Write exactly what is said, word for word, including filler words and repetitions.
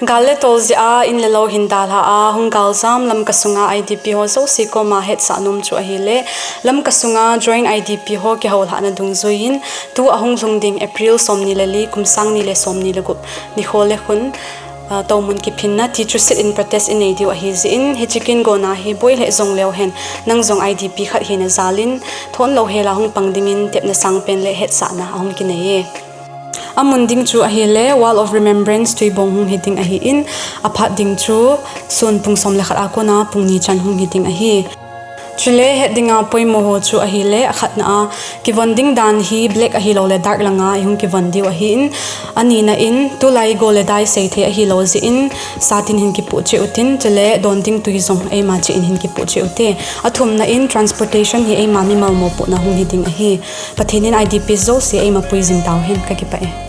Gal le tol jeh a in le lou hin dalha a hung galjam Lamka sunga I D P ho jouse koma hetsah nom chu ahile, Lamka sunga joint I D P ho kihoulhahna dungjuiyin, tua hung lhung ding April somni le li, kum sang ni le somni le gup nikho le khun, ah, toumun kiphinna ti chu sit-in protest inei diu ahi jeh in, hiche kin gona hi boi lheh jongleu hen, nang jong I D P khat hina jalin, thon louhela hung pang dingin tepna sangpen le hetsahna ahung kinei e. Amun ding chu ahile Wall of Remembrance Tuibong hung hiding ahin, aphat ding chu sun pung som le khat a kona pung ni chan hung hiding ahi. Chule het dinga poimo ho chu ahile, akhatna a, kivon ding dan hi black ahiloule dark langa ihung kivon diu ahin, anina in tulai go le dai seithei ahilou jeh in, satin hin kipoh cheh utin, chule don ding twi jong eima cheh in hin kipoh cheh ute. Athumna in transportation hi eima mimal mopohna hung hiding ahi. Pathen in I D Ps jouse eimapui jing tauhen, kakipah e.